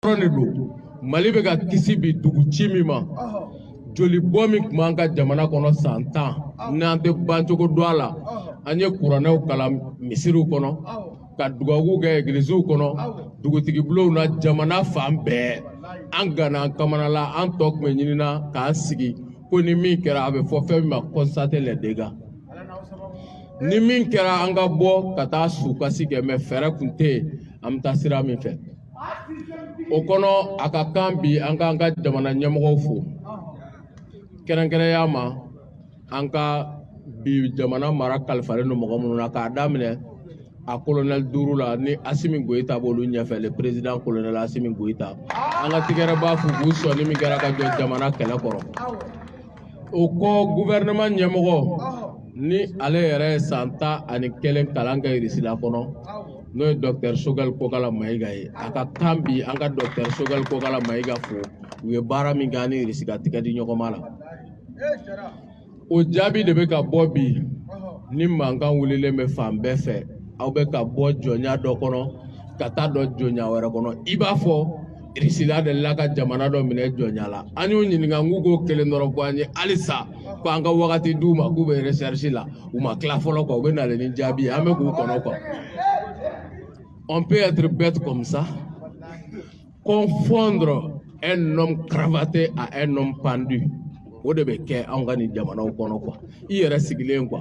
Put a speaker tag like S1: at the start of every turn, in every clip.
S1: De don. Mali bɛ ka kisi bi dugu ci min ma, joli bɔ min tun b'an ka jamana kɔnɔ san 10, n'an tɛ bancogo dɔn a la. An ye kuranɛw kalan misiriw kɔnɔ, ka dugawu kɛ egiliziw kɔnɔ, dugutigi bulonw na, jamana fan bɛɛ. An gana an kamana la, an tɔ tun bɛ ɲinina k'an sigi ko ni min kɛra, a bɛ fɔ fɛn min ma constater les dégâts, ni min kɛra, an ka bɔ ka taa sukasi kɛ. Mɛ fɛɛrɛ tun tɛ yen an bɛ taa sira min fɛ o kɔnɔ. A ka kan bi an k'an ka jamana ɲɛmɔgɔw fo, kɛrɛnkɛrɛnya ma an ka bi jamana mara kalifalen don mɔgɔ minnu na, k'a daminɛ a colonel duuru la ni Assimi Goïta b'olu ɲɛfɛ, le président colonel Assimi Goïta. An ka tigɛrɛba fo k'u sɔnni min kɛra ka jɔ jamana kɛlɛ kɔrɔ. O kɔ, gouvernement ɲɛmɔgɔ ni ale yɛrɛ ye san 11 kalan kɛ Irisila kɔnɔ, n'o ye docteur Choguel Kokalla Maïga ye. A ka kan bi an ka docteur Choguel Kokalla Maïga fo, u ye baara min kɛ an ni Irisi ka tigɛ di ɲɔgɔn ma la. O jaabi de bɛ ka bɔ bi ni mankan wulilen bɛ fan bɛɛ fɛ. Aw bɛ ka bɔ jɔnya dɔ kɔnɔ ka taa dɔ jɔnya wɛrɛ kɔnɔ. I b'a fɔ Irisila delila ka jamana dɔ minɛ jɔnya la. An y'u ɲininka k'u k'o kelen dɔrɔn fɔ an ye halisa, ko an ka wagati d'u ma, k'u bɛ recherche la, u ma tila fɔlɔ quoi, u bɛ nalen ni jaabi ye. An bɛ k'u kɔnɔ quoi. On peut être bête comme ça, confondre un homme cravaté à un homme pendu. O de bɛ kɛ anw ka nin jamanaw kɔnɔ quoi. I yɛrɛ sigilen quoi,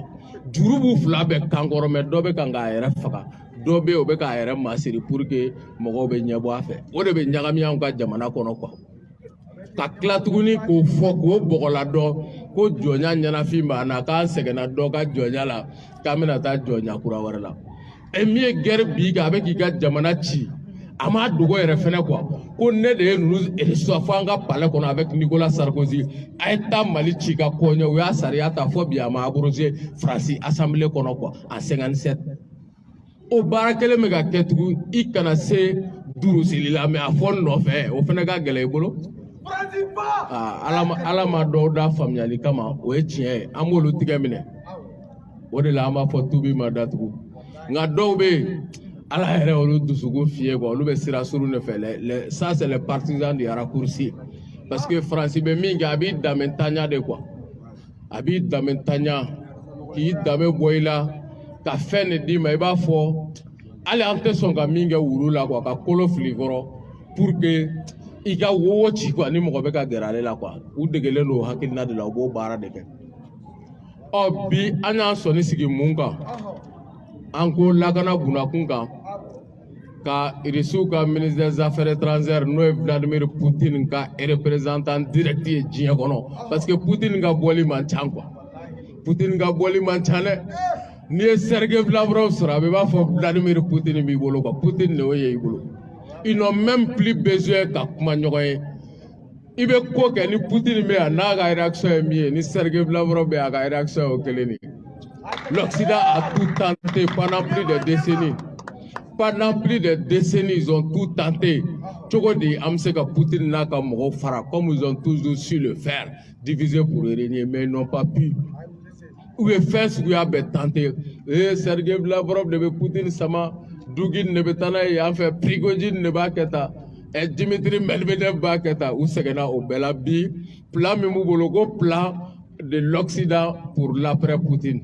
S1: juru b'u fila bɛɛ kan kɔrɔ, mɛ dɔ bɛ kan k'a yɛrɛ faga, dɔ bɛ yen o bɛ k'a yɛrɛ masiri pour que mɔgɔw bɛ ɲɛbɔ a fɛ. O de bɛ ɲagami anw ka jamana kɔnɔ quoi. Ka tila tuguni k'o fɔ k'o bɔgɔla dɔn ko jɔnya ɲɛnafin b'an na, k'an sɛgɛnna dɔ ka jɔnya la, k'an bɛna taa jɔnya kura wɛrɛ la. E min ye guerre bi kan, a bɛ k'i ka jamana ci, a m'a dogo yɛrɛ fɛnɛ quoi, ko ne de ye ninnu reçoit fo an ka palais kɔnɔ avec Nicolas Sarkozy, a ye taa Mali ci ka kɔɲɔ. U y'a sariya ta, fɔ bi a ma abrogé Faransi assemblée kɔnɔ quoi, en 57. O baara kelen bɛ ka kɛ tugun. I kana se durusili la, mɛ a fɔ n nɔfɛ, o fɛnɛ ka gɛlɛn i bolo. Aa, Ala ma, Ala ma dɔw da faamuyali kama, o ye tiɲɛ ye. An b'olu tigɛ minɛ, o de la an b'a fɔ tubi ma datugu. Nka dɔw bɛ yen, Ala yɛrɛ olu dusukun fiyɛ quoi, olu bɛ sira surun de fɛ. Les ça, c'est les partisans du raccourci, parce que Faransi bɛ min kɛ, a b'i danbe tanya de quoi, a b'i danbe tanya, k'i danbe bɔ i la, ka fɛn de d'i ma. I b'a fɔ hali an tɛ sɔn ka min kɛ wulu la quoi, ka kolo fili kɔrɔ pour que i ka wowo ci quoi, ni mɔgɔ bɛ ka gɛrɛ ale la quoi. U degelen don o hakilina de la, u b'o baara de kɛ. Ɔ bi an y'an sɔnni sigi mun kan? An ko lakana bunakun kan, ka Irisiw ka ministre des Affaires étrangères, n'o ye Vladimir Poutine ka représentant direct ye diɲɛ kɔnɔ, parce que Poutine ka bɔli man ca quoi, Poutine ka bɔli man ca dɛ. N'i ye Sergei Lavrov sɔrɔ, a bɛ b'a fɔ Vladimir Poutine b'i bolo quoi, Poutine de y'o ye i bolo. Ils n'ont même plus besoin ka kuma ɲɔgɔn ye. I bɛ ko kɛ ni Poutine bɛ yan, n'a ka réaction ye min ye, ni Sergei Lavrov bɛ yan, a ka réaction ye o kelen de ye. L'Occident a tout tenté pendant plus de décennies. Pendant plus de décennies, ils ont tout tenté. Cogo di an bɛ se ka Poutine n'a ka mɔgɔw fara, comme ils ont toujours su le faire, diviser pour régner, mais ils n'ont pas pu. U ye fɛn suguya bɛɛ tenté. Ee, Sergei Lavrov de bɛ Poutine sama, Dugin de bɛ taa n'a ye yan fɛ, Prigojine de b'a kɛ tan, ɛ Dimitri Medvedev b'a kɛ tan. U sɛgɛnna o bɛɛ la. Bi plan min b'u bolo, ko plan de l'Occident pour l'après Poutine,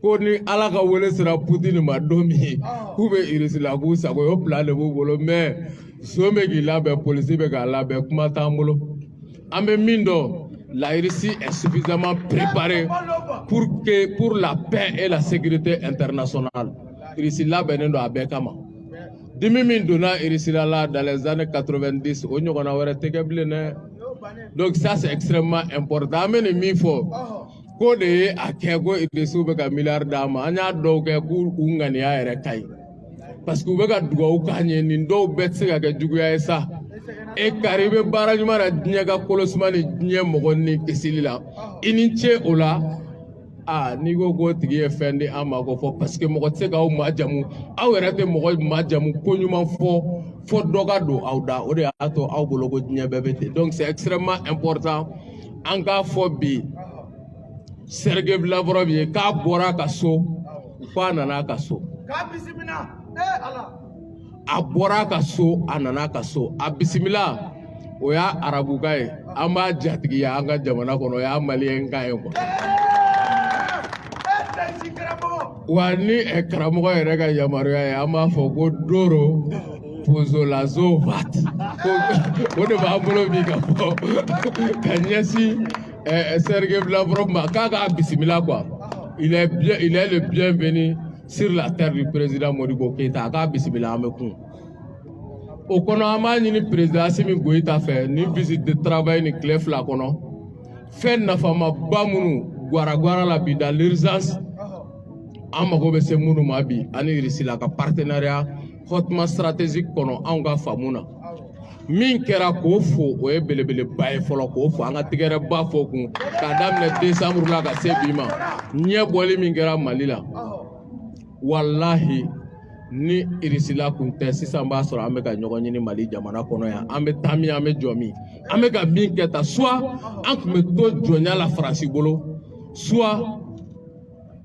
S1: ko ni Ala ka wele sera Poutine ma don min, k'u bɛ Irisi la k'u sago ye, o plan de b'u bolo. Mais son bɛ k'i labɛn, polisi bɛ k'a labɛn, kuma t'an bolo. An bɛ min dɔn, la Russie est suffisamment préparée pour la paix et la sécurité internationale. Russie labɛnnen don a bɛɛ kama. Dimi min donna Russie la dans les années 90, o ɲɔgɔnna wɛrɛ tɛ kɛ bilen dɛ. Donc ça, c'est extrêmement important. An bɛ nin min fɔ, ko de ye a kɛ ko Irisiw bɛ ka miliyari d'a ma, an y'a dɔw kɛ k'u u ŋaniya yɛrɛ ka ɲi, parce que u bɛ ka dugawu k'an ye. Nin dɔw bɛɛ tɛ se ka kɛ juguya ye sa. E kari, i bɛ baara ɲuman na diɲɛ ka kolosuma ni diɲɛ mɔgɔ ni kisili la, i ni ce o la. Aa, n'i ko k'o tigi ye fɛn di an ma ko fɔ, parce que mɔgɔ tɛ se k'aw majamu, aw yɛrɛ tɛ mɔgɔ majamu ko ɲuman fɔ fɔ dɔ ka don aw da. O de y'a to aw bolo ko diɲɛ bɛɛ bɛ ten. Donc c'est extrêmement important an k'a fɔ bi Sergei Lavrov ye k'a bɔra a ka so, k'a nana a ka so.
S2: K'a bisimila, ee Ala.
S1: A bɔra a ka so, a nana a ka so, a bisimila. O y'a arabukan ye, an b'a jatigiya an ka jamana kɔnɔ, o y'a maliyɛnkan ye quoi. Wa ni karamɔgɔ yɛrɛ ka yamaruya ye, an b'a fɔ ko doro pozolazo vat ko o de b'an bolo bi ka fɔ ka ɲɛsin Sergei Lavrov ma k'a k'a bisimila quoi. Il est bien, il est le bienvenu sur la terre du président Modibo Keïta. A k'a bisimila, an bɛ kun o kɔnɔ. An b'a ɲini président Assimi Goïta fɛ, ni visite de travail ni tile 2 kɔnɔ, fɛn nafamaba minnu gwara-gwara la bi, dans l'urgence, an mago bɛ se minnu ma bi, ani Irisila ka partenariat hautement stratégique kɔnɔ, anw ka faamu na, min kɛra k'o fo, o ye belebeleba ye fɔlɔ. K'o fo, an ka tigɛrɛba fo kun k'a daminɛ décembre la ka se bi ma, ɲɛ bɔli min kɛra Mali la, walahi, ni Irisila kun tɛ, sisan b'a sɔrɔ an bɛ ka ɲɔgɔn ɲini Mali jamana kɔnɔ yan. An bɛ taa min, an bɛ jɔ min, an bɛ ka min kɛ tan, soit an tun bɛ to jɔnya la Faransi bolo, soit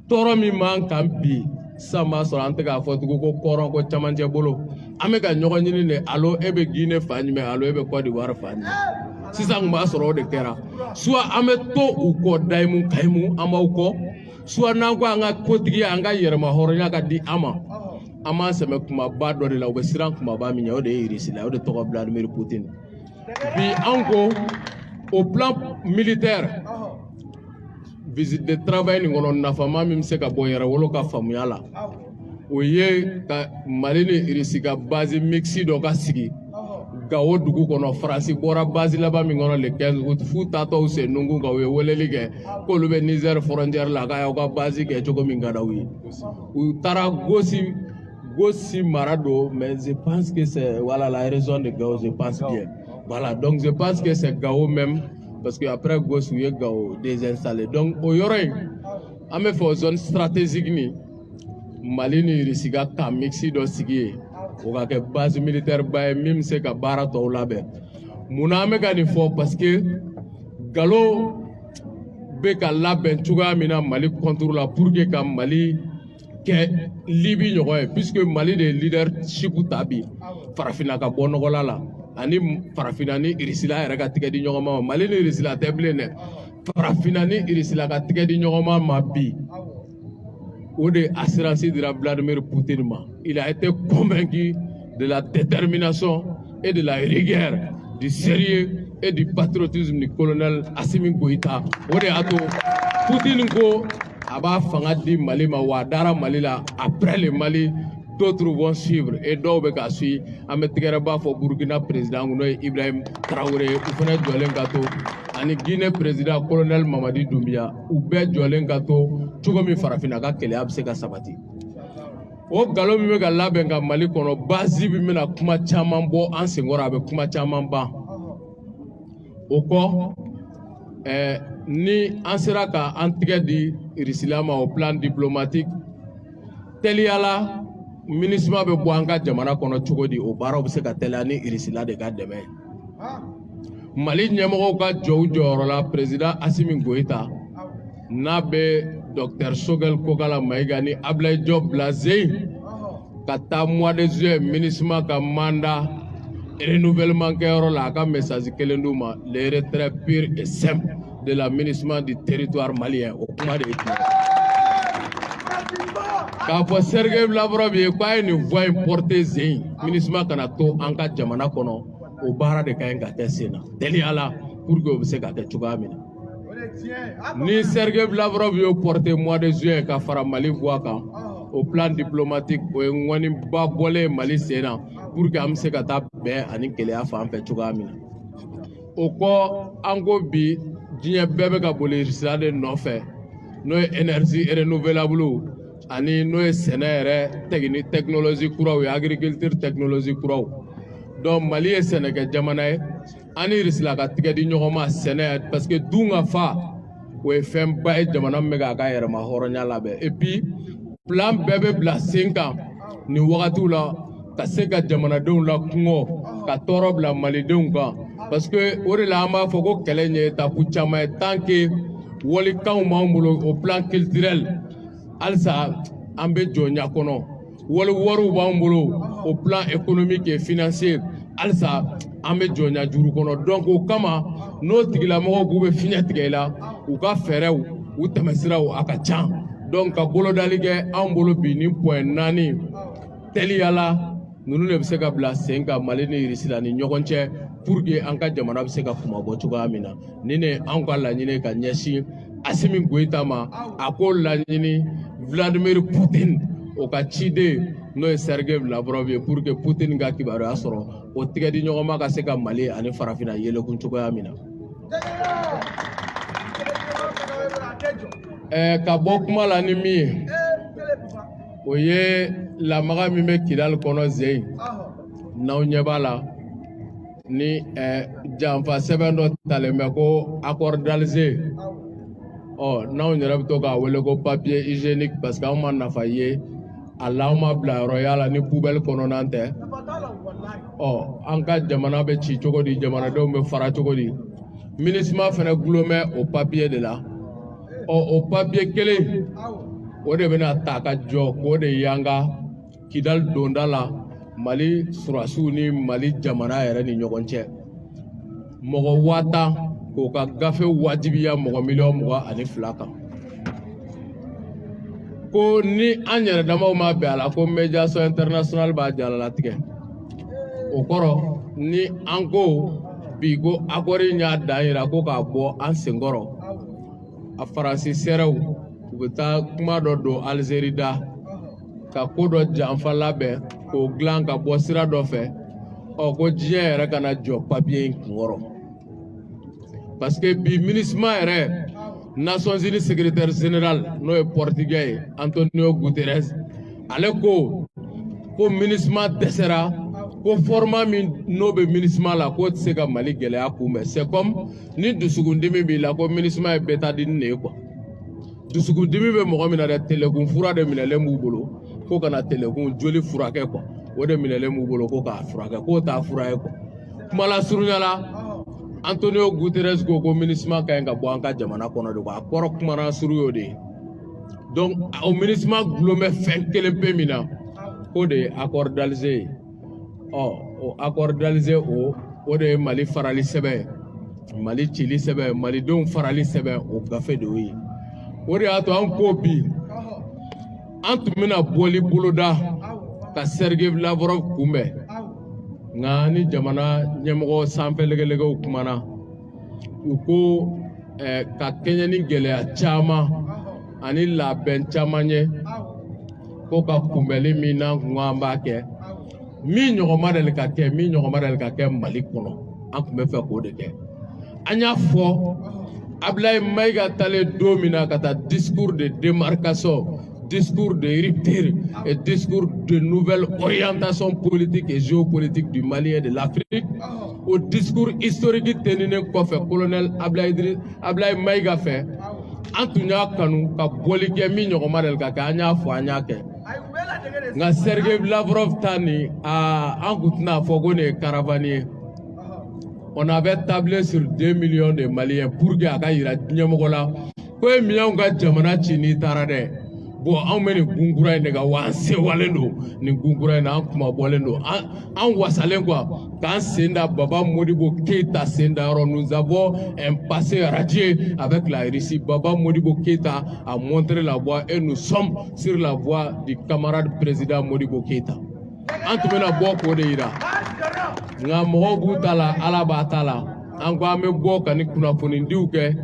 S1: tɔɔrɔ min b'an kan bi, sisan b'a sɔrɔ an tɛ k'a fɔ tugun ko kɔrɔn ko camancɛ bolo. An bɛ ka ɲɔgɔn ɲini de, alo e bɛ Guinée fan jumɛn, alo e bɛ Côte d'Ivoire fan jumɛn. Sisan tun b'a sɔrɔ o de kɛra. Soit an bɛ to u kɔ dayimu kayimu, an b'aw kɔ, soit n'an ko an ka kotigiya, an ka yɛrɛma hɔrɔnya ka di an ma, an b'an sɛmɛ kumaba dɔ de la. U bɛ siran kumaba min ɲɛ, o de ye Irisi la, o de tɔgɔ Vladimir Poutine. Bi an ko au plan militaire, visite de travail nin kɔnɔ, nafama min bɛ se ka bɔ yɛrɛwolo ka faamuya la, o ye ka Mali ni Irisi ka base mixte dɔ ka sigi Gawo dugu kɔnɔ. Faransi bɔra base laban min kɔnɔ le 15 août, f'u taatɔ sen nunkun kan, u ye weleli kɛ k'olu bɛ Niger frontière la, k'a y'aw ka base kɛ cogo min ka d'aw ye. U taara Gosi, Gosi mara don, mais je pense que c'est, voilà, la région de Gao, je pense bien. Voilà, donc je pense que c'est Gao même, parce que après Gosi, u ye Gao désinstallé. Donc o yɔrɔ in, an bɛ fɛ o zone stratégique ni Mali ni Irisi ka camp mixte dɔ sigi yen, o ka kɛ base militaire ba ye min bɛ se ka baara tɔw labɛn. Munna an bɛ ka nin fɔ? Parce que nkalon bɛ ka labɛn cogoya min na Mali contre la, pour que ka Mali kɛ Libi ɲɔgɔn ye, puisque Mali de ye leadership ta bi farafinna ka bɔ nɔgɔla la, ani farafinna ni Irisila yɛrɛ ka tigɛ di ɲɔgɔn ma. Mali ni Irisila tɛ bilen dɛ, farafinna ni Irisila ka tigɛ di ɲɔgɔn ma bi, o de assurance dira Vladimir Poutine ma. Il a été convaincu de la détermination et de la rigueur, du sérieux et du patriotisme du colonel Assimi Goïta. O de y'a to Poutine ko a b'a fanga di Mali ma, wa a dara Mali la. Après le Mali, d'autres vont suivre, et dɔw bɛ ka suivre. An bɛ tigɛrɛba fɔ Burkina président n'o ye Ibrahim Traoré, u fana jɔlen ka to, ani Guinée président colonel Mamadi Doumbouya, u bɛɛ jɔlen ka to cogo min farafinna ka kɛlɛya bɛ se ka sabati. O nkalon min bɛ ka labɛn ka Mali kɔnɔ, base min bɛna kuma caman bɔ an senkɔrɔ, a bɛ kuma caman ban. O kɔ, ni an sera ka an tigɛ di Irisila ma au plan diplomatique, teliyala MINUSMA bɛ bɔ an ka jamana kɔnɔ cogo di? O baaraw bɛ se ka teliya ni Irisila de ka dɛmɛ ye. Mali ɲɛmɔgɔw ka jɔ u jɔyɔrɔ la, président Assimi Goïta n'a bɛ docteur Choguel Kokalla Maïga ni Ablaye Diop bila zen ka taa mois de juillet MINUSMA ka mandat renouvellement kɛyɔrɔ la, a ka message kelen d'u ma: le retrait pur et simple de la MINUSMA du territoire malien. O kuma de ye tiɲɛ k'a fɔ Sergei Lavrov ye k'a ye nin voix in porter zen, MINUSMA kana to an ka jamana kɔnɔ. O baara de ka ɲi ka kɛ sen na teliya la, pour que o bɛ se ka kɛ cogoya min na. Ni Sergei Lavrov y'o porter mois de juin ka fara Mali voix kan au plan diplomatique, o ye ŋɔniba bɔlen ye Mali sen na, pour que an bɛ se ka taa bɛn ani keleya fan fɛ cogoya min na. O kɔ, an ko bi diɲɛ bɛɛ bɛ ka boli sira de nɔfɛ, n'o ye énergie renouvelable ani n'o ye sɛnɛ yɛrɛ technologie kuraw ye, agriculture technologie kuraw. Donc Mali ye sɛnɛkɛ jamana ye, an ni Irisila ka tigɛ di ɲɔgɔn ma sɛnɛ, parce que dun ka fa, o ye fɛnba ye jamana min bɛ k'a ka yɛrɛma hɔrɔnya labɛn. Et puis plan bɛɛ bɛ bila sen kan nin wagatiw la ka se ka jamanadenw la kungɔ, ka tɔɔrɔ bila malidenw kan, parce que o de la an b'a fɔ ko kɛlɛ in ye étape caman ye. Tant que walikanw b'an bolo au plan culturel, halisa an bɛ jɔnya kɔnɔ. Wali wariw b'an bolo au plan économique et financier, halisa an bɛ jɔnya juru kɔnɔ. Donc o kama, n'o tigilamɔgɔw k'u bɛ fiɲɛ tigɛ i la, u ka fɛɛrɛw, u tɛmɛsiraw a ka ca. Donc ka bolodali kɛ anw bolo bi, ni point 4 teliyala, ninnu de bɛ se ka bila sen kan Mali ni Irisila ni ɲɔgɔn cɛ, pour que an ka jamana bɛ se ka kumabɔ cogoya min na. Nin de ye anw ka laɲini ka ɲɛsin Asimi Goyita ma. A k'o laɲini Vladimir Poutine, o ka ciden n'o ye Sergei Lavrov ye, pour que Poutine ka kibaruya sɔrɔ, o tigɛ di ɲɔgɔn ma ka se ka Mali ani farafinna yelekun cogoya min na. Ka bɔ kuma la ni min ye, o ye lamaga min bɛ Kidali kɔnɔ zen, n'aw ɲɛ b'a la ni janfa sɛbɛn dɔ talen bɛ ko accord d'Alger. Ɔ n'anw yɛrɛ bɛ to k'a wele ko papier hygiénique, parce que anw ma nafa ye a la, anw ma bila yɔrɔ y'a la ni poubelle kɔnɔna tɛ. Ɔ an ka jamana bɛ ci cogo di? Jamanadenw bɛ fara cogo di? MINUSMA fana gulon bɛ o papier de la. Ɔ o papier kelen o de bɛna ta ka jɔ k'o de yanga Kidali donda la, Mali sɔrɔdasiw ni Mali jamana yɛrɛ ni ɲɔgɔn cɛ. Mɔgɔ 10 000 k'o ka gafe wajibiya mɔgɔ 22 miliyɔn kan, ko ni an yɛrɛ damaw ma bɛn a la, ko médiation internationale b'a jalalatigɛ. O kɔrɔ, ni an ko bi ko accord in y'a dan yira ko k'a bɔ an senkɔrɔ, a Faransi sɛrɛw u bɛ taa kuma dɔ don Alizeri da ka ko dɔ janfa labɛn k'o dilan ka bɔ sira dɔ fɛ. Ɔ ko diɲɛ yɛrɛ kana jɔ papiye in kunkɔrɔ, parce que bi MINUSMA yɛrɛ, Nations Unies secrétaire général n'o ye portugais ye, Antonio Guterres, ale ko ko MINUSMA dɛsɛra, ko format min n'o bɛ MINUSMA la, k'o tɛ se ka Mali gɛlɛya kunbɛn. C'est comme ni dusukundimi b'i la, ko MINUSMA ye bétadine de ye quoi. Dusukundimi bɛ mɔgɔ min na dɛ, telekun fura de minɛlen b'u bolo ko kana telekun joli furakɛ quoi. O de minɛlen b'u bolo ko k'a furakɛ, k'o t'a fura ye quoi. Kuma lasurunya la, Antonio Guterres ko ko MINUSMA ka ɲi ka bɔ an ka jamana kɔnɔ de quoi. A kɔrɔ kumana suru y'o de ye. Donc o MINUSMA gulon bɛ fɛn kelen pe min na, k'o de ye accord d'Alger ye. Ɔ o accord d'Alger, o de ye Mali farali sɛbɛn, Mali cili sɛbɛn, malidenw farali sɛbɛn, o gafe de y'o ye. O de y'a to an ko bi an tun bɛna bɔli boloda ka Sergei Lavrov kunbɛn, nka ni jamana ɲɛmɔgɔ sanfɛ lɛgɛlɛgɛw kumana, u ko ka kɛɲɛ ni gɛlɛya caman ani labɛn caman ye, ko ka kunbɛli min n'an kun ko an b'a kɛ, min ɲɔgɔn ma deli ka kɛ, min ɲɔgɔn ma deli ka kɛ Mali kɔnɔ, an tun bɛ fɛ k'o de kɛ. An y'a fɔ Ablaye Mayiga talen don min na ka taa discours de démarcation, discours de rupture et discours de nouvelle orientation politique et géopolitique du Mali et de l'Afrique. O discours historique teninen kɔfɛ colonel Ablaye Mayiga fɛ, an tun y'a kanu ka bɔli kɛ min ɲɔgɔn ma deli ka kɛ. An y'a fɔ, an y'a kɛ. Nka Sergei Lavrov ta nin, aa, an kun tɛna fɔ ko nin ye caravane ye. On avait tablé sur 2 millions de Maliens pour que a ka yira diɲɛmɔgɔ la ko e min y'anw ka jamana ci, n'i taara dɛ, bon, anw bɛ nin gunkura in de kan wa, an sewalen don nin gunkura in na, an kumabɔlen don, an wasalen quoi, k'an sen da Baba Modibo Keïta sen da yɔrɔ. Nous avons un passé radieux avec la Russie. Baba Modibo Keïta a montré la voie et nous sommes sur la voie du camarade président Modibo Keïta. An tun bɛna bɔ k'o de yira, nka mɔgɔw b'u ta la, Ala b'a ta la. An ko an bɛ bɔ ka ni kunnafonidiw kɛ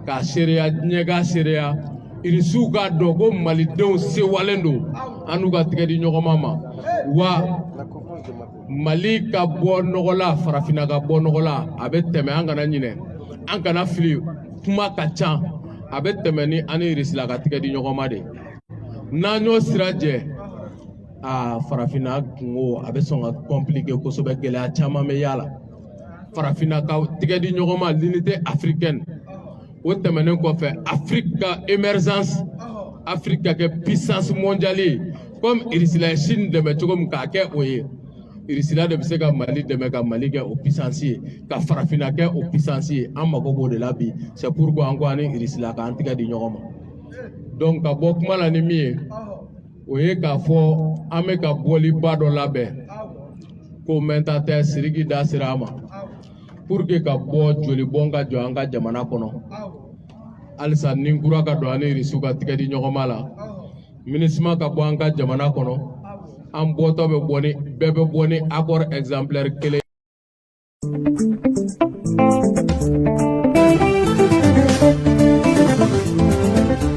S1: k'a seereya, diɲɛ k'a seereya, irisiw k'a dɔn ko malidenw sewalen don an n'u ka tigɛ di ɲɔgɔnma ma wa. Mali ka bɔ nɔgɔ la, farafinna ka bɔ nɔgɔ la, a bɛ tɛmɛ. An kana ɲinɛ, an kana fili, kuma ka ca, a bɛ tɛmɛ ni an ni irisila ka tigɛ di ɲɔgɔn ma de. N'an y'o sira jɛ, aa, farafinna kungo a bɛ sɔn ka compliquer kosɛbɛ, gɛlɛya caman bɛ y'a la. Farafinna ka tigɛ di ɲɔgɔn ma, l'unité africaine, o tɛmɛnen kɔfɛ, Afrique ka émergence, Afrique ka kɛ puissance mondiale ye, comme Irisila ye Chine dɛmɛ cogo min k'a kɛ o ye, Irisila de bɛ se ka Mali dɛmɛ ka Mali kɛ o puissance ye, ka farafinna kɛ o puissance ye. An mago b'o de la bi. C'est pourquoi an ko an ni Irisila k'an tigɛ di ɲɔgɔn ma. Donc ka bɔ kuma la ni min ye O ye k'a fɔ an bɛ ka bɔliba dɔ labɛn ko mɛnta tɛ, Siriki da sera a ma, pour que ka bɔ jolibɔn ka jɔ an ka jamana kɔnɔ halisa, ni kura ka don an ni Irisiw ka tigɛ di ɲɔgɔn ma la, MINUSMA ka bɔ an ka jamana kɔnɔ. An bɔtɔ bɛ bɔ ni bɛɛ bɛ bɔ ni accord exemplaire kelen.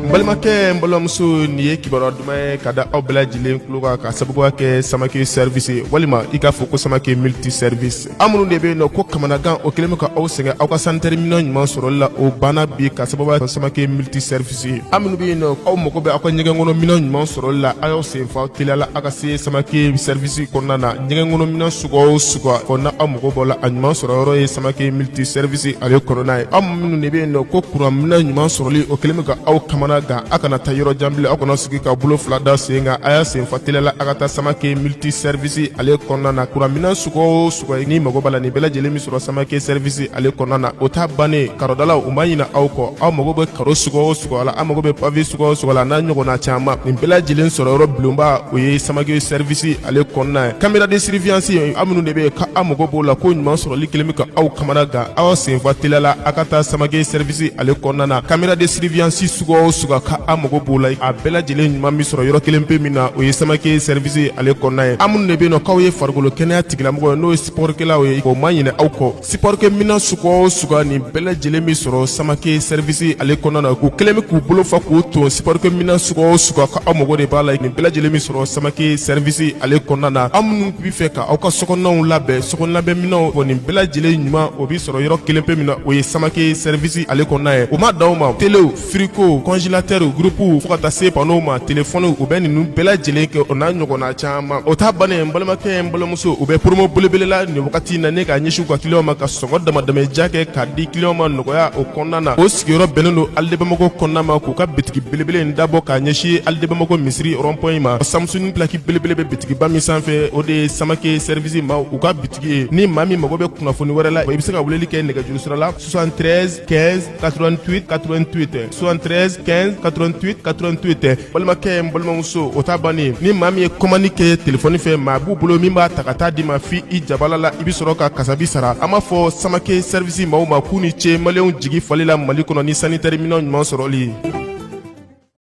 S2: N balimakɛ, n balimamuso, nin ye kibaruya duman ye ka da aw bɛɛ lajɛlen tulo kan, ka sababuya kɛ Samake Service ye, walima i k'a fɔ ko Samake Multi Service. Aw minnu de bɛ yen nɔ ko kamanagan o kɛlen bɛ ka aw sɛgɛn aw ka sanitaire minɛn ɲuman sɔrɔli la, o banna bi ka sababuya kɛ Samake Multi Service ye. Aw minnu bɛ yen nɔ, aw mago bɛ aw ka ɲɛgɛn kɔnɔ minɛn ɲuman sɔrɔli la, aw y'aw sen fa teliya la, aw ka se Samake Service kɔnɔna na. Ɲɛgɛn kɔnɔ minɛn suguya o suguya fɔ na aw mago b'o la, a ɲuman sɔrɔ yɔrɔ ye Samake Multi Service ale kɔnɔna ye. Aw minnu de bɛ yen nɔ ko kuran minɛn ɲuman sɔrɔli o kɛlen bɛ ka aw kamana gan, aw kana taa yɔrɔ jan bilen, aw kana sigi ka bolo fila da sen kan, a y'a sen fa teliya la, aw ka taa Samake Multi Service ale kɔnɔna na. Kuran minɛn suguya o suguya n'i mago b'a la, nin bɛɛ lajɛlen bɛ sɔrɔ Samake Service ale kɔnɔna na. O ta bannen, karodalaw, u ma ɲinɛ aw kɔ. Aw mago bɛ karo suguya o suguya la, aw mago bɛ pavé suguya o suguya la, n'a ɲɔgɔnna caman, nin bɛɛ lajɛlen sɔrɔ yɔrɔ bulonba, o ye Samake Service ale kɔnɔna ye. Caméra de surveillance, aw minnu de bɛ yen k'aw mago b'o la, ko ɲuman sɔrɔli kɛlen bɛ ka aw kamana gan, aw senfa teliya la, aw ka taa Samake Service ale kɔnɔna na. Caméra de surveillance suguya o suguya k'aw mago b'o la, a bɛɛ lajɛlen ɲuman bɛ sɔrɔ yɔrɔ kelen pe min na, o ye Samake Service ale kɔnɔna ye. Aw minnu de bɛ yen nɔ k'aw ye farikolo kɛnɛya tigilamɔgɔ ye, n'o ye sportkɛlaw ye, o ma ɲinɛ aw kɔ. Sport kɛ minɛn suguya o suguya, nin bɛɛ lajɛlen bɛ sɔrɔ Samake Service ale kɔnɔna na. K'u kɛlen bɛ k'u bolo fa k'u ton, sport kɛ minɛn suguya o suguya k'aw mago de b'a la, nin bɛɛ lajɛlen bɛ sɔrɔ Samake Service ale kɔnɔna na. Aw minnu bɛ fɛ ka aw ka sokɔnɔnaw labɛn, sokɔnɔ minɛnw o nin bɛɛ lajɛlen ɲuman, o bɛ sɔrɔ yɔrɔ kelen pe min na, o ye Samake Service ale kɔnɔna ye. O ma dan o ma, telew, frigo, congélateur, groupe, fo ka taa se panneau ma, téléphone, u bɛ ninnu bɛɛ lajɛlen kɛ, o n'a ɲɔgɔnna caman. O ta bannen, n balimakɛ, n balimamuso, u bɛ promo belebele la nin wagati in na ne k'a ɲɛsin u ka client ma, ka sɔngɔ damadama kɛ k'a di client ma nɔgɔya o kɔnɔna na. O sigiyɔrɔ bɛnnen don Halles de Bamako kɔnɔna ma, k'u ka bitigi belebele in dabɔ k'a ɲɛsin Halles de Bamako misiri rond-point ma. Samsung plaque belebele bɛ bitigiba min sanfɛ, o de ye Samake Service ma u ka bitigi ye. Ni maa min mago bɛ kunnafoni wɛrɛ la, i bɛ se ka weleli kɛ nɛgɛjuru sira la: 73 15 88 88, 73 15 88 88. Balimakɛ, n balimamuso, o ta bannen, ni maa min ye commande kɛ telefɔni fɛ, maa b'u bolo min b'a ta ka taa d'i ma fi i jabala la, i bɛ sɔrɔ ka kasabi sara. An b'a fɔ Samake Service maaw ma k'u ni ce maliyɛnw jigi fali la Mali kɔnɔ ni sanitaire minɛn ɲuman sɔrɔli ye.